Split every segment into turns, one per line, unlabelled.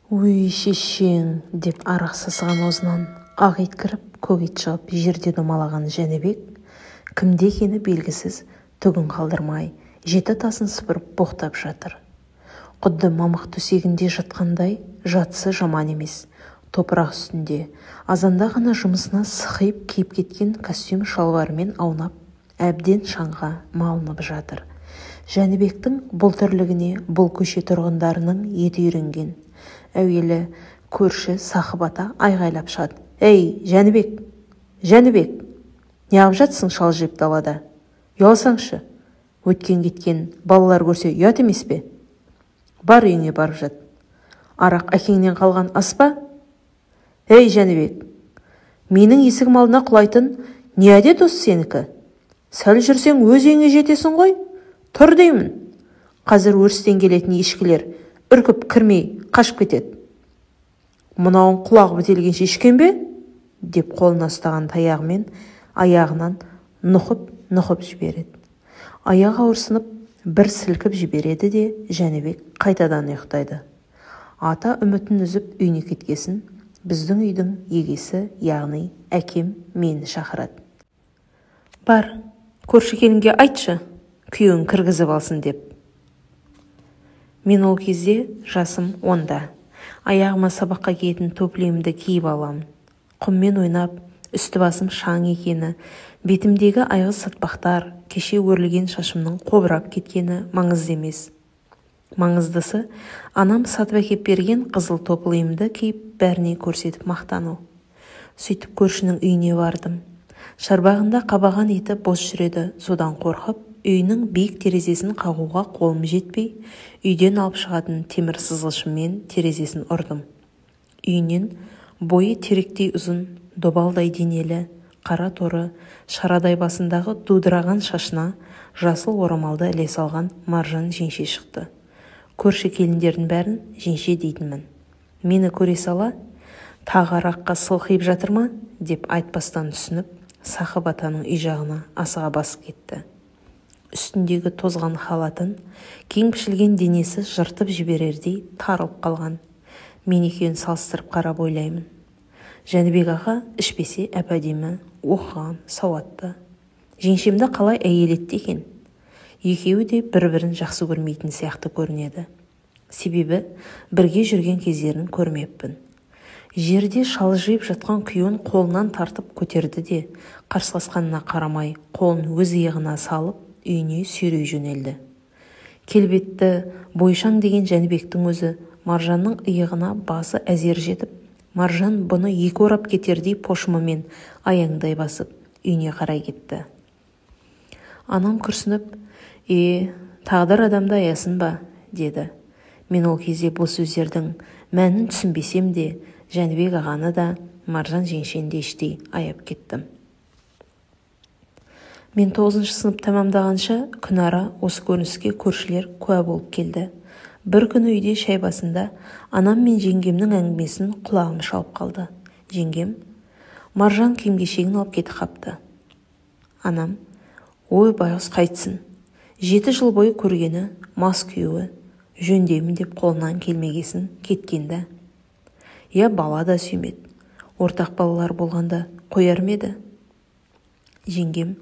Өй, шешең, деп арақ сасыған аузынан ақ ит кіріп, көк ит шығып жерде домалаған Жәнібек кімде екені белгісіз, түгін қалдырмай, жеті тасын сыпырып боқтап жатыр. Құдды мамық төсегінде жатқандай жатысы жаман емес. Топырақ үстінде азанда ғана жұмысына сықиып киіп кеткен костюм шалбарымен аунап, әбден шаңға малынып жатыр. Жәнібектің бұл тірлігіне бұл көше тұрғындарының еті үйренген. Әуелі көрші Сақып ата айғайлап шығады. Ей, Жәнібек, Жәнібек, неғып жатсың шалжиып далада? Ұялсаңшы, өткен-кеткен балалар көрсе ұят емес пе? Бар, үйіңе барып жат. Арақ әкеңнен қалған ас па? Ей, Жәнібек, менің есігім алдына құлайтын не әдет осы сенікі? Сәл жүрсең өз үйіңе жетесің ғой. Тұр деймін. Қазір өрістен келетін ешкілер үркіп кірмей қашып кетеді. Мынауың құлағы бітелгенше ішкен бе? Деп қолына ұстаған таяғымен аяғынан нұқып-нұқып жібереді. Аяғы ауырсынып бір сілкіп жібереді де, Жәнібек қайтадан ұйықтайды. Ата үмітін үзіп үйіне кеткесін, біздің үйдің егесі, яғни әкем мені шақырады. Бар, көрші келінге айтшы, күйеуін кіргізіп алсын деп. Мен ол кезде жасым 10-да. Аяғыма сабаққа киетін туфлиімді киіп аламын. Құммен ойнап, үсті басым шаң екені, бетімдегі айғыз сатпақтар, кеше өрілген шашымның қобырап кеткені маңызды емес. Маңыздысы, анам сатып әкеп берген қызыл топылиымды киіп, бәріне көрсетіп мақтану. Сөйтіп көршінің үйіне бардым. Шарбағында қабаған иті бос жүреді, содан қорқып, үйінің биік терезесін қағуға қолым жетпей, үйден алып шығатын темір сызғышыммен терезесін ұрдым. Үйінен бойы теректей ұзын, добалдай денелі, қара торы, шарадай басындағы дудыраған шашына жасыл орамалды іле салған Маржан жеңше шықты. Көрші келіндердің бәрін жеңше дейтінмін. Мені көре сала, тағы араққа сылқиып жатыр ма, деп айтпастан түсініп, Сақып атаның үй жағына асыға басып кетті. Үстіндегі тозған халатын, кең пішілген денесі жыртып жіберердей тарылып қалған. Мен екеуін салыстырып қарап ойлаймын. Жәнібек аға ішпесе әп-әдемі, оқыған, сауатты. Жеңшемді қалай әйел етті екен? Екеуі де бір-бірін жақсы көрмейтін сияқты көрінеді. Себебі бірге жүрген кездерін көрмеппін. Жерде шалжиып жатқан күйеуін қолынан тартып көтерді де, қарсыласқанына қарамай, қолын өз иығына салып, үйіне сүйрей жөнелді. Келбетті бойшаң деген Жәнібектің өзі Маржанның иығына басы әзер жетіп, Маржан бұны екі орап кетердей пошымымен аяңдай басып, үйіне қарай кетті. Анам күрсініп, тағдыр адамды аясын ба, деді. Мен ол кезде бұл сөздердің мәнін түсінбесем де, Жәнібек ағаны да, Маржан жеңшені де іштей аяп кеттім. Мен 9-шы сынып тәмамдағанша күнара осы көрініске көршілер куә болып келді. Бір күні үйде шай басында анам мен жеңгемнің әңгімесін құлағым шалып қалды. Жеңгем, Маржан киім-кешегін алып кетіп қапты. Анам, ой байғұс қайтсын, 7 жыл бойы көргені, мас күйеуі, жөндеймін деп қолынан келмегесін кеткенді. Я бала да сүймеді, ортақ балалар болғанда қояр ма еді? Жеңгем,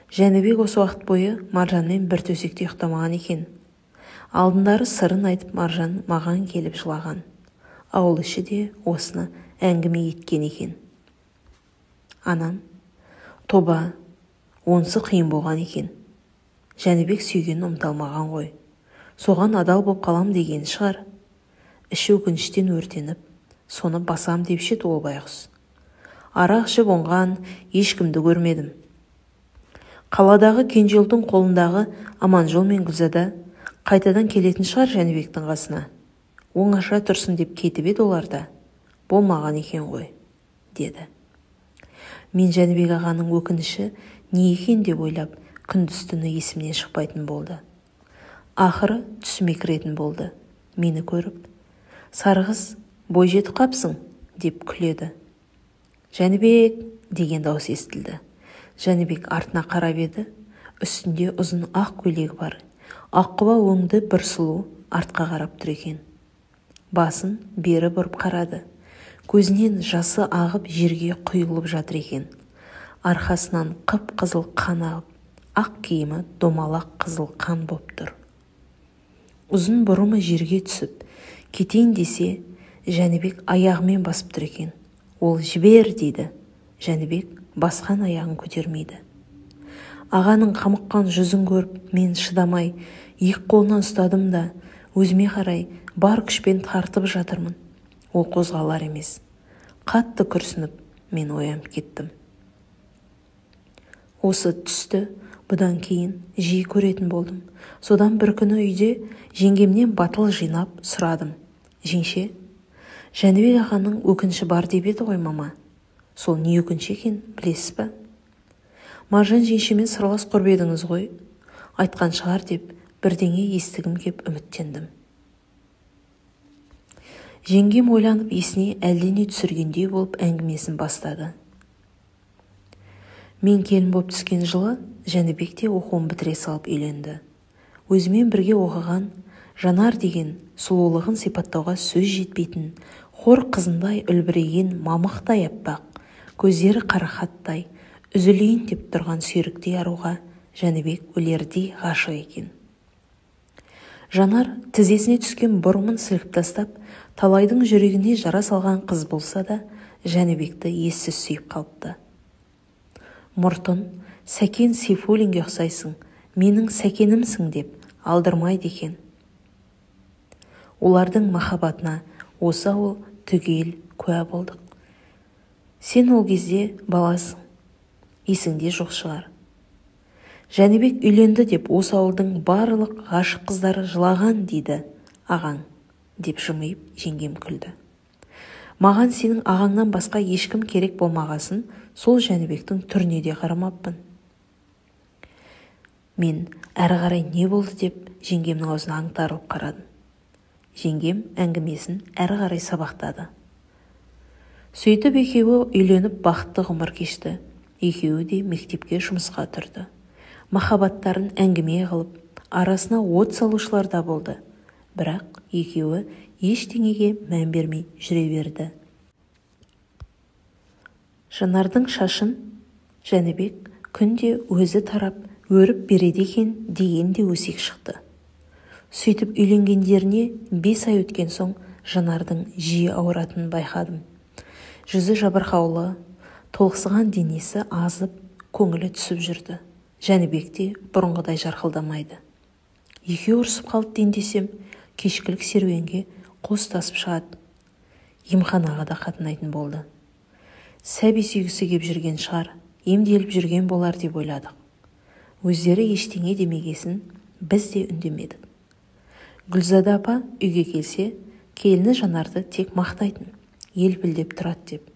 Жәнібек осы уақыт бойы Маржанмен бір төсекте ұйықтамаған екен. Алдындары сырын айтып Маржан маған келіп жылаған. Ауыл іші де осыны әңгіме еткен екен. Анам, тоба, онысы қиын болған екен. Жәнібек сүйгенін ұмыта алмаған ғой. Соған адал боп қалам деген шығар. Іші өкініштен өртеніп, соны басам деп шет ол байғұс. Арақ ішіп оңған ешкімді көрмедім. Қаладағы Кенжеұлдың қолындағы Аманжол мен Гүлзада қайтадан келетін шығар Жәнібектің қасына. Оңаша тұрсын деп кетіп еді оларда. Болмаған екен ғой, деді. Мен Жәнібек ағаның өкініші не екен деп ойлап, күндіз-түні есімнен шықпайтын болды. Ақыры түсіме кіретін болды. Мені көріп, сарығыз, бой жетіп қапсың, деп күледі. Жәнібек деген дауыс естілді. Жәнібек артына қарап еді, үстінде ұзын ақ көйлегі бар. Аққұба өңді бір сұлу артқа қарап тұр екен. Басын бері бұрып қарады. Көзінен жасы ағып жерге құйылып жатыр екен. Арқасынан қып-қызыл қан ағып, ақ киімі домалақ қызыл қан боп тұр. Ұзын бұрымы жерге түсіп, кетейін десе, Жәнібек аяғымен басып тұр екен. Ол жібер дейді. Жәнібек басқан аяғын көтермейді. Ағаның қамыққан жүзін көріп, мен шыдамай, екі қолынан ұстадым да, өзіме қарай бар күшпен тартып жатырмын. Ол қозғалар емес. Қатты күрсініп, мен оянып кеттім. Осы түсті бұдан кейін жиі көретін болдым. Содан бір күні үйде жеңгемнен батыл жинап сұрадым. Жеңше, Жәнібек ағаның өкініші бар деп еді ғой мама. Сол не өкініш екен, білесіз ба? Маржан жеңшемен сырлас құрып едіңіз ғой, айтқан шығар деп бірдеңе естігім кеп үміттендім. Жеңгем ойланып есіне әлдене түсіргендей болып әңгімесін бастады. Мен келін боп түскен жылы Жәнібек те оқуын бітіре салып үйленді. Өзімен бірге оқыған Жанар деген сұлулығын сипаттауға сөз жетпейтін, хор қызындай үлбіреген мамықтай аппақ, көздері қарақаттай, үзілейін деп тұрған сүйріктей аруға Жәнібек өлердей ғашық екен. Жанар тізесіне түскен бұрымын сілкіп тастап, талайдың жүрегіне жара салған қыз болса да, Жәнібекті ессіз сүйіп қалыпты. Мұртын Сәкен Сейфуллинге ұқсайсың, менің Сәкенімсің деп алдырмайды екен. Олардың махаббатына осы ауыл түгел куә болдық. Сен ол кезде баласың, есіңде жоқ шығар. Жәнібек үйленді деп осы ауылдың барлық ғашық қыздары жылаған дейді ағаң, деп жымиып жеңгем күлді. Маған сенің ағаңнан басқа ешкім керек болмағасын, сол Жәнібектің түріне де қарамаппын. Мен әрі қарай не болды деп жеңгемнің аузына аңтарылып қарадым. Жеңгем әңгімесін әрі қарай сабақтады. Сөйтіп екеуі үйленіп бақытты ғұмыр кешті. Екеуі де мектепке жұмысқа тұрды. Махаббаттарын әңгіме қылып, арасына от салушылар да болды. Бірақ екеуі ештеңеге мән бермей жүре берді. Жанардың шашын Жәнібек күнде өзі тарап, өріп береді екен деген де өсек шықты. Сөйтіп үйленгендеріне 5 ай өткен соң Жанардың жиі ауыратынын байқадым. Жүзі жабырқаулы, толықсыған денесі азып, көңілі түсіп жүрді. Жәнібек те бұрынғыдай жарқылдамайды. Екеуі ұрысып қалды дейін десем, кешкілік серуенге қос тасып шығады. Емханаға да қатынайтын болды. Сәби сүйгісі кеп жүрген шығар, емделіп жүрген болар деп ойладық. Өздері ештеңе демегесін, біз де үндемедік. Гүлзада апа үйге келсе, келіні Жанарды тек мақтайтын, елпілдеп тұрады деп.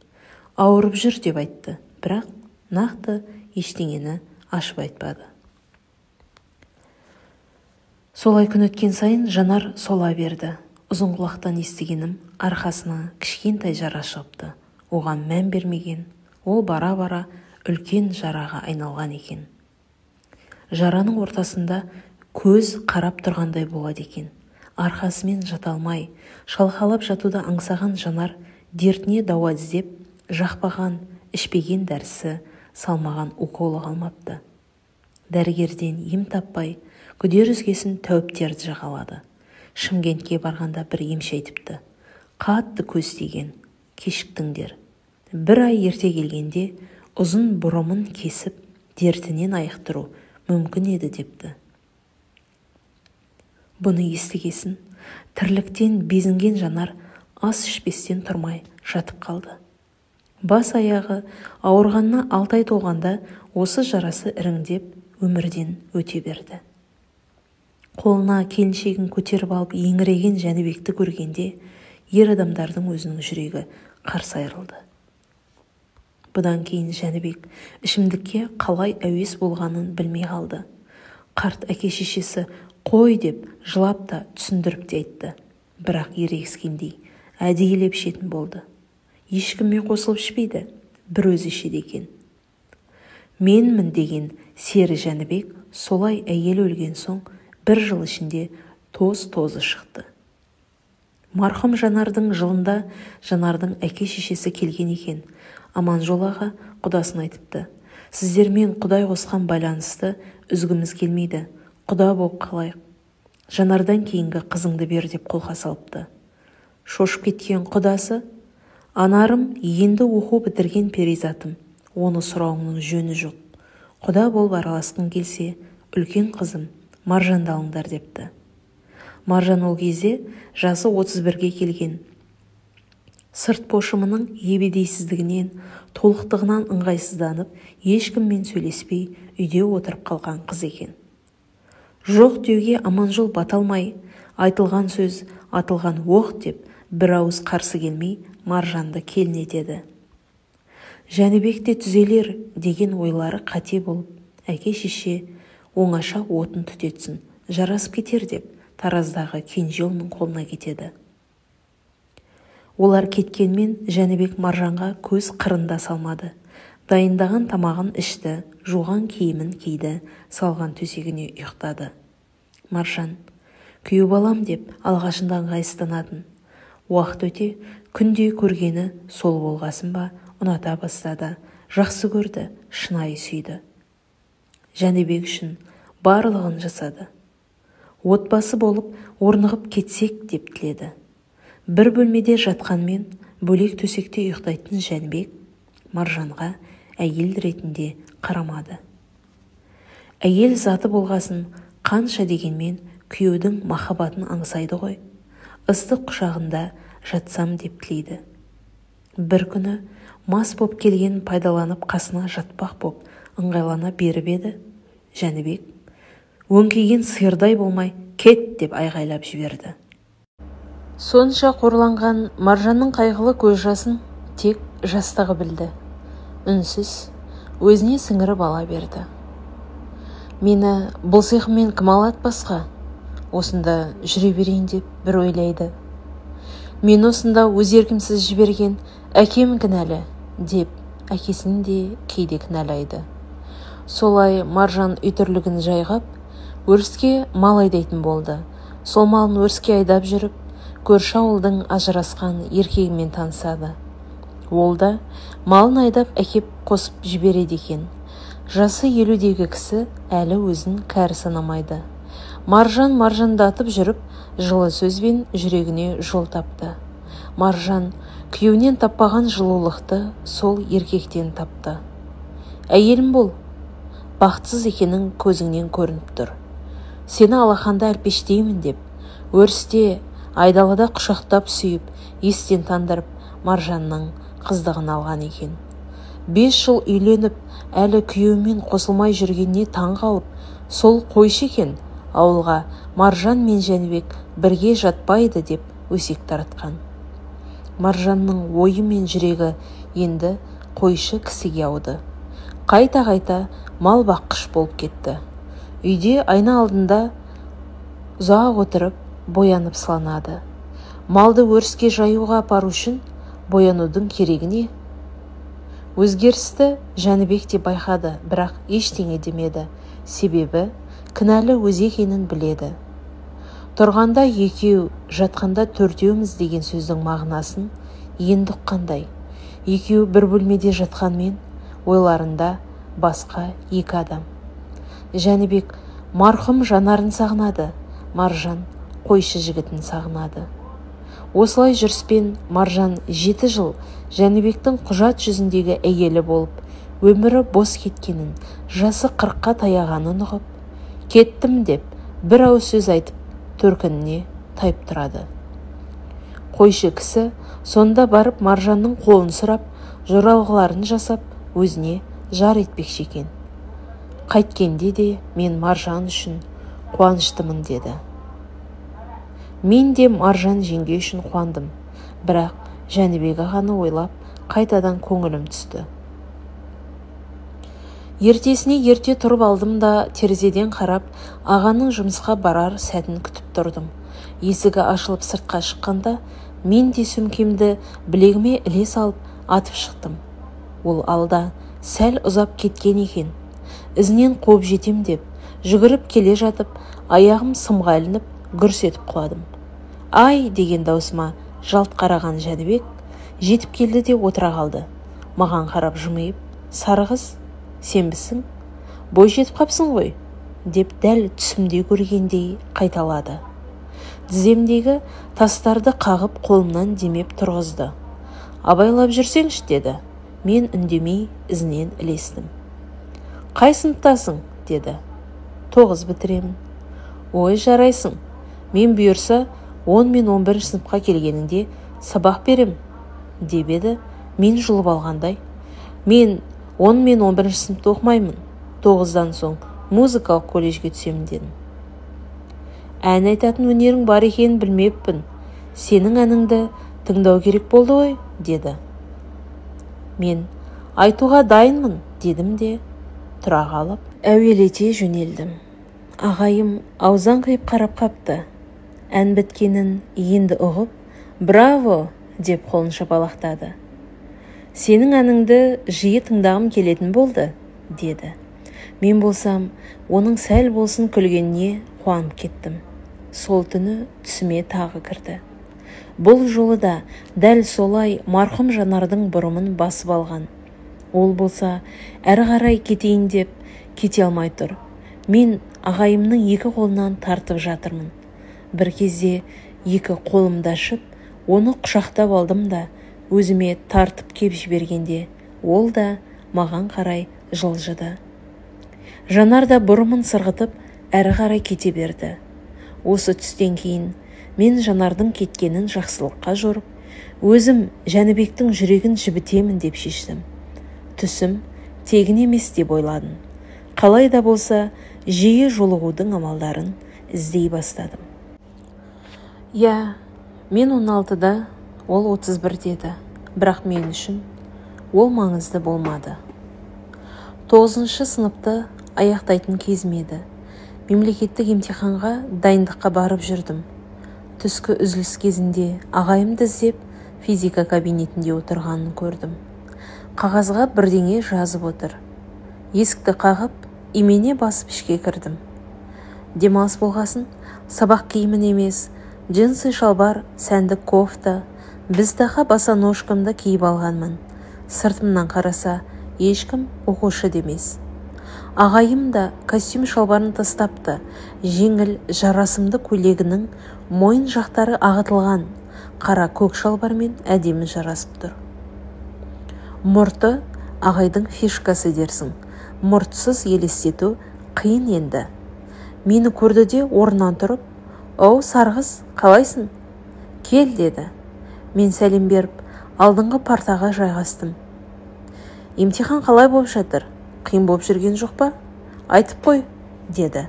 Ауырып жүр деп айтты, бірақ нақты ештеңені ашып айтпады. Солай күн өткен сайын Жанар сола берді. Ұзын құлақтан естігенім, арқасына кішкентай жара шығыпты. Оған мән бермеген, ол бара-бара үлкен жараға айналған екен. Жараның ортасында көз қарап тұрғандай болады екен. Арқасымен жата алмай, шалқалап жатуды аңсаған Жанар дертіне дауа іздеп, жақпаған, ішпеген дәрісі, салмаған уколы қалмапты. Дәрігерден ем таппай, күдер үзгесін тәуіптерді жағалады. Шымкентке барғанда бір емші айтыпты. Қатты көз тиген, кешіктіңдер. Бір ай ерте келгенде ұзын бұрымын кесіп, дертінен айықтыру мүмкін еді депті. Бұны естігесін, тірліктен безінген Жанар ас ішпестен тұрмай жатып қалды. Бас аяғы ауырғанына 6 ай толғанда осы жарасы іріңдеп өмірден өте берді. Қолына келіншегін көтеріп алып еңіреген Жәнібекті көргенде ер адамдардың өзінің жүрегі қарс айырылды. Бұдан кейін Жәнібек ішімдікке қалай әуес болғанын білмей қалды. Қарт әке-шешесі қой деп жылап та түсіндіріп те айтты. Бірақ ерегіскендей әдейілеп ішетін болды. Ешкіммен қосылып ішпейді, бір өзі ішеді екен. Менмін деген сері Жәнібек солай әйел өлген соң бір жыл ішінде тоз-тозы шықты. Марқұм Жанардың жылында Жанардың әке-шешесі келген екен. Аманжол аға құдасын айтыпты. Сіздермен Құдай қосқан байланысты үзгіміз келмейді. Құда боп қалайық. Жанардан кейінгі қызыңды бер деп қолқа салыпты. Шошып кеткен құдасы, анарым енді оқу бітірген перизатым, оны сұрауыңның жөні жоқ. Құда болып араласқың келсе, үлкен қызым Маржанды алыңдар депті. Маржан ол кезде жасы 31-ге келген. Сырт пошымының ебедейсіздігінен, толықтығынан ыңғайсызданып, ешкіммен сөйлеспей үйде отырып қалған қыз екен. Жоқ деуге Аманжол бата алмай, айтылған сөз, атылған оқ деп бір ауыз қарсы келмей Маржанды келін етеді. Жәнібек те түзелер деген ойлары қате болып, әке-шеше оңаша отын түтетсін, жарасып кетер деп Тараздағы кенже ұлының қолына кетеді. Олар кеткенмен Жәнібек Маржанға көз қырында салмады. Дайындаған тамағын ішті, жуған киімін киді, салған төсегіне ұйықтады. Маржан, күйеу балам деп алғашында ыңғайсызданатын. Уақыт өте, күнде көргені сол болғасын ба, ұната бастады, жақсы көрді, шынайы сүйді. Жәнібек үшін барлығын жасады. Отбасы болып орнығып кетсек деп тіледі. Бір бөлмеде жатқанмен бөлек төсекте ұйықтайтын Жәнібек Маржанға әйел ретінде қарамады. Әйел заты болғасын қанша дегенмен күйеудің махаббатын аңсайды ғой. Ыстық құшағында жатсам деп тілейді. Бір күні мас боп келген пайдаланып қасына жатпақ боп ыңғайлана беріп еді, Жәнібек өңкиген сиырдай болмай кет деп айғайлап жіберді. Сонша қорланған Маржанның қайғылы көз жасын тек жастығы білді. Үнсіз өзіне сіңіріп ала берді. Мені бұл сиқыммен кім алады басқа? Осында жүре берейін деп бір ойлайды. Мен осында өз еркімсіз жіберген әкем кінәлі деп әкесін де кейде кінәлайды. Солай Маржан үй тірлігін жайғап, өріске мал айдайтын болды. Сол малын өріске айдап жүріп, көрші ауылдың ажырасқан еркегімен танысады. Ол да малын айдап әкеп қосып жібереді екен. Жасы 50-дегі кісі әлі өзін кәрі санамайды. Маржан маржандатып жүріп, жылы сөзбен жүрегіне жол тапты. Маржан күйеуінен таппаған жылулықты сол еркектен тапты. Әйелім бол, бақытсыз екенің көзіңнен көрініп тұр. Сені алақанда әлпештеймін деп, өрісте айдалада құшақтап сүйіп, естен тандырып, Маржанның қыздығын алған екен. 5 жыл үйленіп, әлі күйеуімен қосылмай жүргеніне таң қалып, сол қойшы екен, ауылға Маржан мен Жәнібек бірге жатпайды деп өсек таратқан. Маржанның ойы мен жүрегі енді қойшы кісіге ауды. Қайта-қайта мал баққыш болып кетті. Үйде айна алдында ұзақ отырып, боянып сыланады. Малды өріске жаюға апару үшін боянудың керегі не? Өзгерісті Жәнібек те байқады, бірақ ештеңе демеді. Себебі кінәлі өзі екенін біледі. Тұрғанда екеу, жатқанда төртеуміз деген сөздің мағынасын енді ұққандай. Екеуі бір бөлмеде жатқанмен ойларында басқа екі адам. Жәнібек марқұм Жанарын сағынады, Маржан қойшы жігітін сағынады. Осылай жүріспен Маржан 7 жыл Жәнібектің құжат жүзіндегі әйелі болып, өмірі бос кеткенін, жасы 40-қа таяғанын ұғып, кеттім деп бір ауыз сөз айтып, төркініне тайып тұрады. Қойшы кісі сонда барып Маржанның қолын сұрап, жоралғыларын жасап, өзіне жар етпекші екен. Қайткенде де мен Маржан үшін қуаныштымын деді. Мен де Маржан жеңге үшін қуандым, бірақ Жәнібек ағаны ойлап, қайтадан көңілім түсті. Ертесіне ерте тұрып алдым да терезеден қарап, ағаның жұмысқа барар сәтін күтіп тұрдым. Есігі ашылып сыртқа шыққанда, мен де сөмкемді білегіме іле салып атып шықтым. Ол алда сәл ұзап кеткен екен. Ізінен қуып жетем деп, жүгіріп келе жатып, аяғым сымға ілініп, гүрс етіп құладым. Ай деген даусыма жалт қараған Жәнібек жетіп келді де отыра қалды. Маған қарап жымиып, сары қыз, сенбісің? Бой жетіп қапсың ғой, деп дәл түсімде көргендей қайталады. Тіземдегі тастарды қағып қолымнан демеп тұрғызды. Абайлап жүрсеңші, деді. Мен үндемей ізінен ілестім. Қай сыныптасың, деді. 9 бітіремін. Ой, жарайсың. Мен бұйырса 10 мен 11 сыныпқа келгеніңде сабақ берем, деп еді. Мен жұлып алғандай. Мен 10 мен 11 сыныпты оқымаймын. 9-дан соң музыкалық колледжге түсемін, дедім. Ән айтатын өнерің бар екенін білмеппін. Сенің әніңді тыңдау керек болды ғой, деді. Мен айтуға дайынмын, дедім де тұра қалып, әуелете жөнелдім. Ағайым аузан қиып қарап қапты. Ән біткенін енді ұғып, браво, деп қолын шапалақтады. Сенің әніңді жиі тыңдағым келетін болды, деді. Мен болсам, оның сәл болсын күлгеніне қуанып кеттім. Сол түні түсіме тағы кірді. Бұл жолы да дәл солай марқұм Жанардың бұрымын басып алған. Ол болса, әрі қарай кетейін деп кете алмай тұр. Мен ағайымның екі қолынан тартып жатырмын. Бір кезде екі қолымды ашып, оны құшақтап алдым да, өзіме тартып кеп жібергенде, ол да маған қарай жылжыды. Жанар да бұрымын сырғытып, әрі қарай кете берді. Осы түстен кейін мен Жанардың кеткенін жақсылыққа жорып, өзім Жәнібектің жүрегін жібітемін деп шештім. Түсім тегін емес деп ойладым. Қалай да болса, жиі жолығудың амалдарын іздей бастадым. Иә, мен 16-да, ол 31 деді. Бірақ мен үшін ол маңызды болмады. 9-шы сыныпты аяқтайтын кезім еді. Мемлекеттік емтиханға дайындыққа барып жүрдім. Түскі үзіліс кезінде ағайымды іздеп физика кабинетінде отырғанын көрдім. Қағазға бірдеңе жазып отыр. Есікті қағып, имене басып ішке кірдім. Демалыс болғасын, сабақ киімін емес, джинсы шалбар, сәнді кофта, бізтақа босоножкамды киіп алғанмын. Сыртымнан қараса, ешкім оқушы демес. Ағайым да костюм шалбарын тастапты, жеңіл жарасымды көйлегінің мойын жақтары ағытылған, қара көк шалбармен әдемі жарасып тұр. Мұрты ағайдың фишкасы дерсің, мұртсыз елестету қиын енді. Мені көрді де орнынан тұрып, «Оу, сарғыз, қалайсың?» «Кел», деді. Мен сәлем беріп, алдыңғы партаға жайғастым. «Емтихан қалай болып жатыр? Қиын болып жүрген жоқ па? Айтып қой», деді.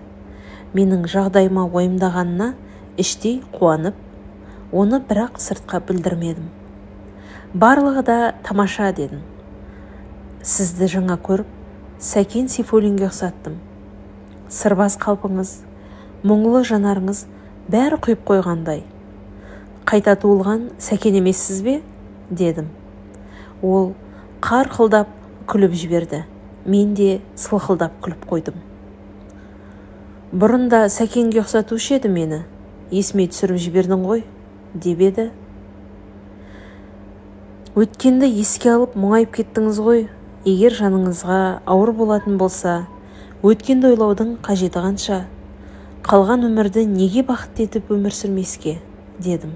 Менің жағдайыма уайымдағанына іштей қуанып, оны бірақ сыртқа білдірмедім. Барлығы да тамаша, дедім. Сізді жаңа көріп, Сәкен Сейфуллинге ұқсаттым. Сырбаз қалпыңыз, мұңлы жанарыңыз бәрі құйып қойғандай. Қайта туылған Сәкен емессіз бе? Дедім. Ол қарқылдап күліп жіберді. Мен де сылқылдап күліп қойдым. Бұрын да Сәкенге ұқсатушы еді мені. Есіме түсіріп жібердің ғой, деп еді. Өткенді еске алып мұңайып кеттіңіз ғой. Егер жаныңызға ауыр болатын болса, өткенді ойлаудың қажеті қанша? Қалған өмірді неге бақытты етіп өмір сүрмеске, дедім.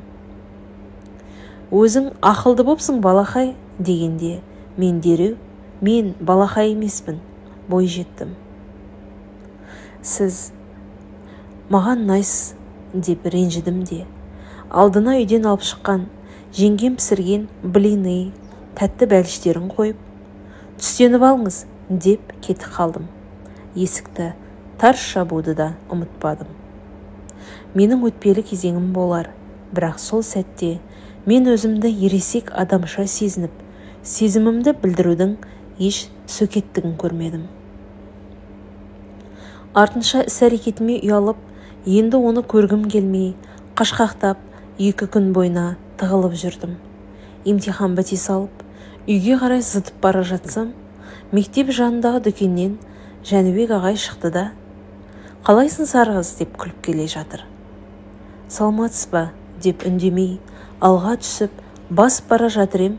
Өзің ақылды бопсың, балақай, дегенде мен дереу, мен балақай емеспін, бой жеттім. Сіз маған ұнайсыз, деп ренжідім де, алдына үйден алып шыққан, жеңгем пісірген блины, тәтті бәліштерін қойып, түстеніп алыңыз, деп кетіп қалдым. Есікті тарс жабуды да ұмытпадым. Менің өтпелі кезеңім болар, бірақ сол сәтте мен өзімді ересек адамша сезініп, сезімімді білдірудің еш сөкеттігін көрмедім. Артынша іс-әрекетіме ұялып, енді оны көргім келмей, қашқақтап, 2 күн бойына тығылып жүрдім. Емтихан біте салып, үйге қарай зытып бара жатсам, мектеп жанындағы дүкеннен Жәнібек ағай шықты да, «Қалайсың, сарғыз?» деп күліп келе жатыр. «Саламатсыз ба?» Деп үндемей алға түсіп басып бара жатыр ем.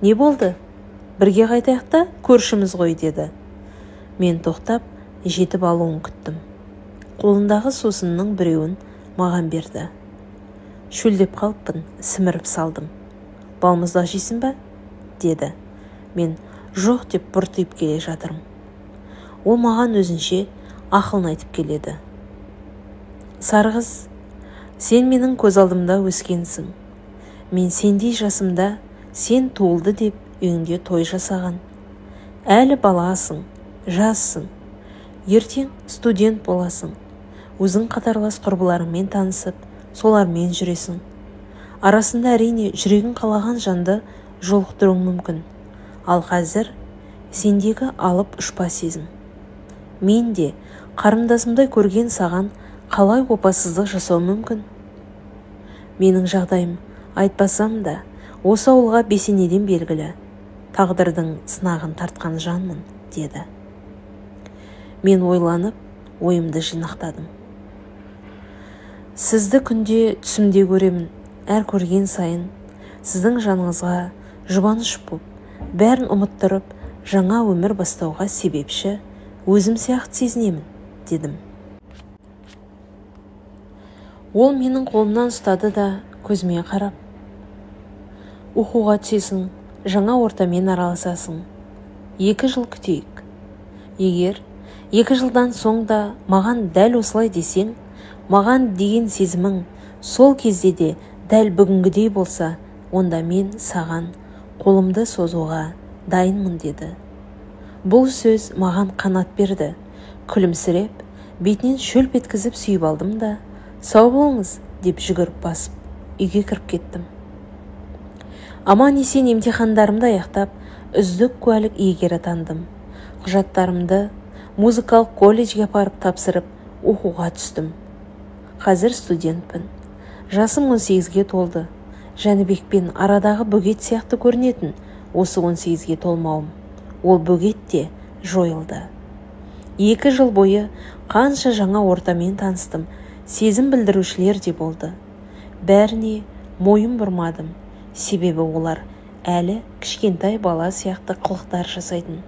Не болды? Бірге қайтайық та, көршіміз ғой, деді. Мен тоқтап, жетіп алуын күттім. Қолындағы сусынның біреуін маған берді. Шөлдеп қалыппын, сіміріп салдым. Балмұздақ жейсің бе? Деді. Мен жоқ деп бұртиып келе жатырмын. Ол маған өзінше ақылын айтып келеді. Сарықыз, сен менің көз алдымда өскенсің. Мен сендей жасымда сен туылды деп үйіңде той жасаған. Әлі баласың, жассың. Ертең студент боласың. Өзің қатарлас құрбыларыңмен танысып, солармен жүресің. Арасында әрине жүрегің қалаған жанды жолықтыруың мүмкін. Ал қазір сендегі алып ұшпа сезім. Мен де қарындасымдай көрген саған қалай опасыздық жасау мүмкін? Менің жағдайым айтпасам да, осы ауылға бесенеден белгілі. Тағдырдың сынағын тартқан жанмын, деді. Мен ойланып, ойымды жинақтадым. Сізді күнде түсімде көремін, әр көрген сайын сіздің жаныңызға жұбаныш боп, бәрін ұмыттырып, жаңа өмір бастауға себепші өзім сияқты сезінемін, дедім. Ол менің қолымнан ұстады да көзіме қарап, оқуға түсесің, жаңа ортамен араласасың. 2 жыл күтейік. Егер 2 жылдан соң да маған дәл осылай десең, маған деген сезімің сол кезде де дәл бүгінгідей болса, онда мен саған қолымды созуға дайынмын, деді. Бұл сөз маған қанат берді. Күлімсіреп, бетінен шөлп еткізіп сүйіп алдым да, сау болыңыз, деп жүгіріп басып, үйге кіріп кеттім. Аман-есен емтихандарымды аяқтап, үздік куәлік иегері атандым. Құжаттарымды музыкалық колледжге апарып тапсырып, оқуға түстім. Қазір студентпін. Жасым 18-ге толды. Жәнібекпен арадағы бөгет сияқты көрінетін осы 18-ге толмауым. Ол бөгет те жойылды. 2 жыл бойы қанша жаңа ортамен таныстым, сезім білдірушілер де болды. Бәріне мойын бұрмадым, себебі олар әлі кішкентай бала сияқты қылықтар жасайтын.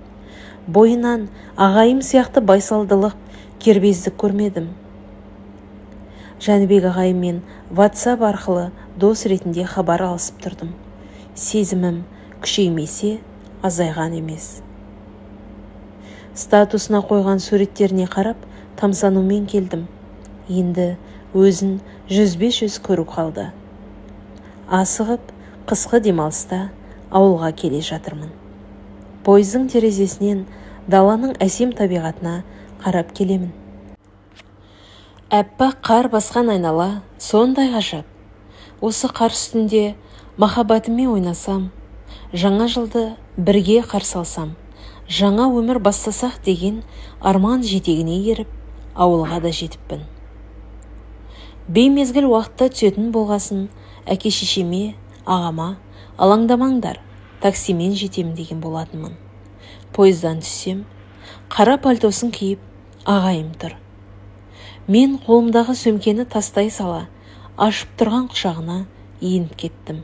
Бойынан ағайым сияқты байсалдылық, кербездік көрмедім. Жәнібек ағайыммен WhatsApp арқылы дос ретінде хабар алысып тұрдым. Сезімім күшеймесе, азайған емес. Статусына қойған суреттеріне қарап, тамсанумен келдім. Енді өзін 100-100 көру қалды. Асығып, қысқы демалыста ауылға келе жатырмын. Пойыздың терезесінен даланың әсем табиғатына қарап келемін. Әппақ қар басқан айнала сондай ғажап. Осы қар үстінде махаббатыммен ойнасам, жаңа жылды бірге қарсы алсам, жаңа өмір бастасақ деген арман жетегіне еріп, ауылға да жетіппін. Беймезгіл уақытта түсетін болғасын, әке-шешеме, ағама алаңдамаңдар, таксимен жетемін деген болатынмын. Пойыздан түссем, қара пальтосын киіп, ағайым тұр. Мен қолымдағы сөмкені тастай сала, ашып тұрған құшағына еніп кеттім.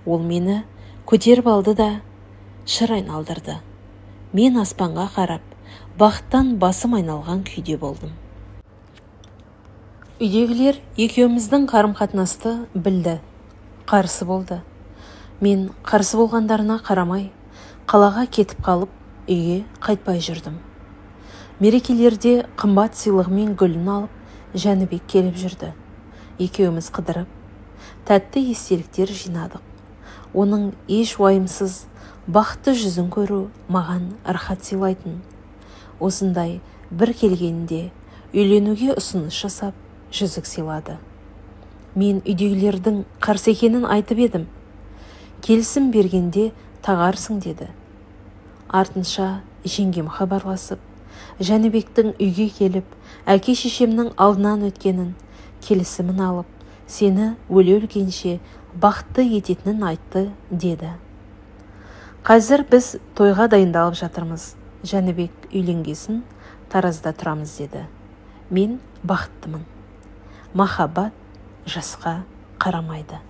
Ол мені көтеріп алды да шыр айналдырды. Мен аспанға қарап, бақыттан басым айналған күйде болдым. Үйдегілер екеуміздің қарым-қатынасты білді, қарсы болды. Мен қарсы болғандарына қарамай, қалаға кетіп қалып, үйге қайтпай жүрдім. Мерекелерде қымбат сыйлығымен гүлін алып, Жәнібек келіп жүрді. Екеуміз қыдырып, тәтті естеліктер жинадық. Оның еш уайымсыз, бақытты жүзін көру маған рахат сыйлайтын. Осындай бір келгенінде үйленуге ұсыныс жасап, жүзік сыйлады. Мен үйдегілердің қарсы екенін айтып едім. Келісім бергенде тағарсың деді. Артынша жеңгем хабарласып, Жәнібектің үйге келіп, әке-шешемнің алдынан өткенін, келісімін алып, сені өле-өлгенше бақытты ететінін айтты, деді. Қазір біз тойға дайындалып жатырмыз. Жәнібек үйленгесін Таразда тұрамыз деді. Мен бақыттымын. Махаббат жасқа Қарамайды.